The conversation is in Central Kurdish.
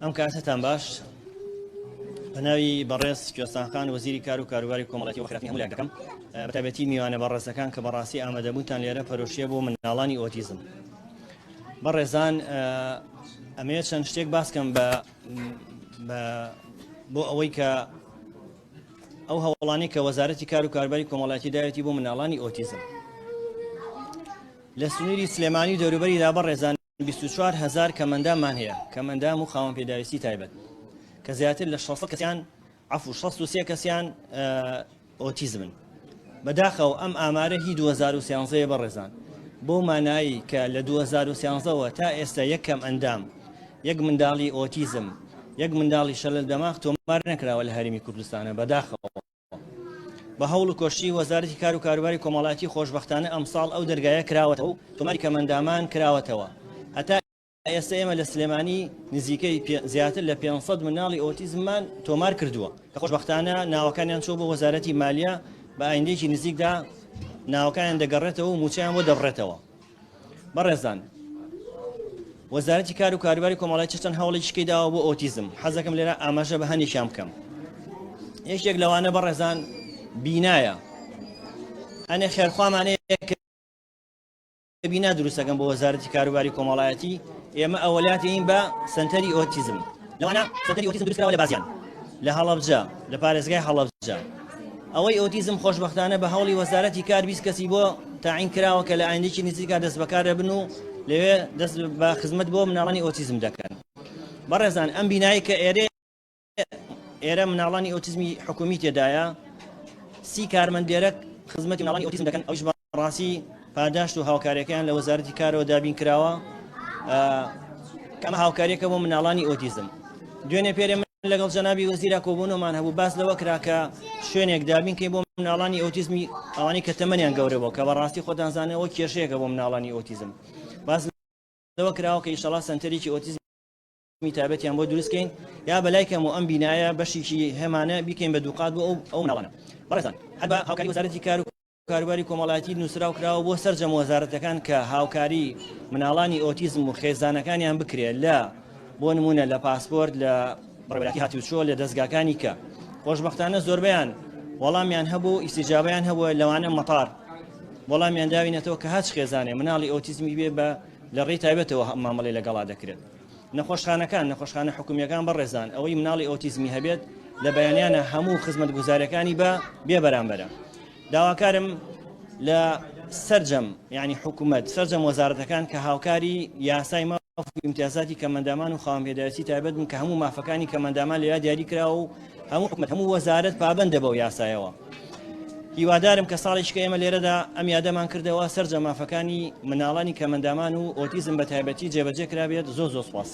ئەم کاتەتان باش بە ناوی بەڕێز کوێستان خان وەزیری کار و کاروباری کۆمەڵاتی و خێرخواهی هەموو لایەک دەکەم بە تایبەتی میوانە بەڕێزەکان کە بەڕاستی ئامادەبوونتان لێرە پەرۆشیە بۆ منداڵانی ئۆتیزم بەڕێزان ئەمەیە چەند شتێک باسکەم بە بۆ ئەوەی کە ئەو هەوڵانی کە وەزارەتی کار و کارباری کۆمەڵاتی داوێتی بۆ منداڵانی ئۆتیزم لە سنووری سلێمانی و دەوروبەریدا بەڕێزان 24 هەزار کەمەنداممان هەیە، کەمەندام و خاوەن پێداویستی تایبەت، کە زیاتر لە 600 کەسیان عەفو 63 کەسیان ئۆتیزمن. بەداخەوە ئەم ئامارە هی 2013 یە بەڕێزان، بەو مانایەی کە لە 2013 وە تا ئێستا یەک کەمئەندام، یەک منداڵی ئۆتیزم، یەک منداڵی شەلەل دەماغ تۆمار نەکراوە لە هەرێمی کوردستانە، بەداخەوە. بە هەوڵ و کۆششی وەزارەتی کار و کاروباری کۆمەڵایەتی خۆشبەختانە ئەمساڵ ئەو دەرگایە کراوەتەوە و تۆماری کەمئەندامان کراوەتەوە. هەتا ئێستا ئێمە لە سلێمانی نزیکەی زیاتر لە 500 منداڵی ئۆتیزممان تۆمار کردووە کە خۆشبەختانە ناوەکانیان چووە بۆ وەزارەتی مالیە بە ئایندەیەکی نزیکدا ناوەکانیان دەگەڕێتەوە و مووچەیان بۆ دەبڕێتەوە. بەڕێزان وەزارەتی کار و کاروباری کۆمەڵایەتی چەند هەوڵێکی داوە بۆ ئۆتیزم حەزەکەم لێرە ئاماژە بە هەنێکیان بکەم یەکێک لەوانە بەڕێزان بینایە هەنێ خێرخوامانەیە کە بینا دروستەکەم بۆ وەزارەتی کاروباری کۆمەڵایەتی ئێمە ئەوەلاتین بە سنتەری ئۆتیزم لەوانە سنتەری ئۆتیزم دروستکراوە لە بازیان لە هەڵەبجە لە پارێزگای هەڵەبجە ئەوەی ئۆتیزم خۆشبەختانە بە هەوڵی وەزارەتی کار 20 کەسی بۆ تاعین کراوە کە لە ئایندێکی نزیکا دەست بەکار دەبن و لەوێ دەست بە خزمەت بۆ مناڵانی ئۆتیزم دەکەن. بەڕێزان ئەم بینایی کە ئێرێ ئێرە مناڵانی ئۆتیزمی حکومی تێدایە سی کارمەند لێرە خزمەتی مناڵانی ئۆتیزم دەکەن ئەوش بەڕاستی پاداشت و هاوکاریەکەیان لە وەزارەتی کارەوە دابین کراوە کەمە هاوکاریەکە بۆ مناڵانی ئۆتیزم دوێنێ پێرێ من لەگەڵ جەنابی وەزیرا کۆبوونەوەمان هەبوو باس لەوە کرا کە شوێنێک دابین کەین بۆ مناڵانی ئۆتیزمی ئەوانەی کە تەمەنیان گەورە بووە کە بەڕاستی خۆتان زانەوە کێشەیەکە بۆ مناڵانی ئۆتیزم باس لەوە کراوە کە ئیشەڵا سەنتەرێکی ئۆتیزمی تایبەتیان بۆ دروست کەین یا بەلای کەم و ئەم بینایە بەشێکی هەمانە بیکەین بە دووقات بۆ ئەو ئەو مناڵانە بەڕێزان هەر بە هاوکاری وەزارەتی کار و کاروباری کۆمەڵایەتی نووسراو کراوە بۆ سەرجەم وەزارەتەکان کە هاوکاری مناڵانی ئۆتیزم و خێزانەکانیان بکرێت لە بۆ نمونە لە پاسپۆرت لە بەڕێوەبەرایەتی هاتوچۆ لە دەزگاکانی کە خۆشبەختانە زۆربەیان وەڵامیان هەبوو ئیستیجابیان هەبووە لەوانە مەتار وەڵامیان داوینەتەوە کە هەچ خێزانێ مناڵی ئۆتیزمی بێ بە لە ڕێی تایبەتەوە مامەڵەی لەگەڵا دەکرێت نەخۆشخانەکان نەخۆشخانە حکومیەکان بەڕێزان ئەوەی مناڵی ئۆتیزمی هەبێت لە بەیانیانە هەموو خزمەتگوزاریەکانی بە بێ بەرامبەرە داواکارم لە سەرجەم یعنی حکوومەت سەرجەم وەزارەتەکان کە هاوکاری یاسای ماف و ئیمتیازاتی کەمەندامان و خاوەن پێداویستی تایبەت بن کە هەموو مافەکانی کەمەندامان لێرە دیاری کراوە و هەموو حکومەت هەموو وەزارەت پابەندە بەو یاسایەوە هیوادارم کە ساڵێکی کە ئێمە لێرەدا ئەم یادەمان کردەوە سەرجەم مافەکانی مناڵانی کەمەندامان و ئۆتیزم بە تایبەتی جێبەجێ کرابێت زۆر زۆر سپاس.